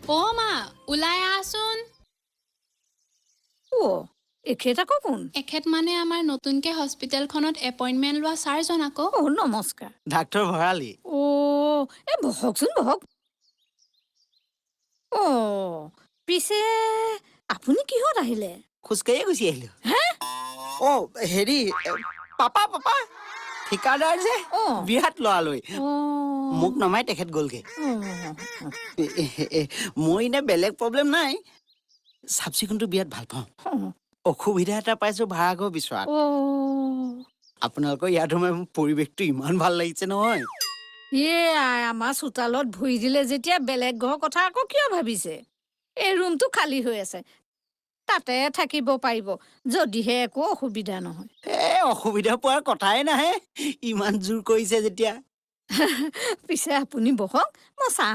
অ' মা, ওলাই আহচোন। অ', এখেত আকৌ কোন? এখেত মানে আমাৰ নতুনকে হস্পিটেলখনত এপইণ্টমেণ্ট লোৱা ছাৰজন আকৌ। অ', নমস্কাৰ। ডাক্তৰ ভৰালী। অ', এই বহকচোন, বহক। অ', পিছে আপুনি কিহত আহিলে? খোজকাঢ়িয়ে গুচি আহিলো। অ' হেৰি, পাপা পাপা ঠিকাদাৰ যে, বিৰাট লৰালৰি। মোক নমাই তেখেত গ'লগে। মোৰ এনে বেলেগ প্ৰব্লেম নাই, চাফ চিকুণটো বিৰাট ভাল পাওঁ। অসুবিধা এটা পাইছো ভাড়াঘৰ বিচৰাত। আপোনালোকৰ ইয়াত সোমাই মোৰ পৰিৱেশটো ইমান ভাল লাগিছে নহয়। ইয়ে আই, আমাৰ চোতালত ভৰি দিলে যেতিয়া বেলেগ ঘৰৰ কথা আকৌ কিয় ভাবিছে? এই ৰুমটো খালী হৈ আছে, তাতে থাকিব পাৰিব, যদিহে একো অসুবিধা নহয়। এ অসুবিধা পোৱাৰ কথাই নাহে, ইমান জোৰ কৰিছে যেতিয়া। পিছে আপুনি বহক, মই চাহ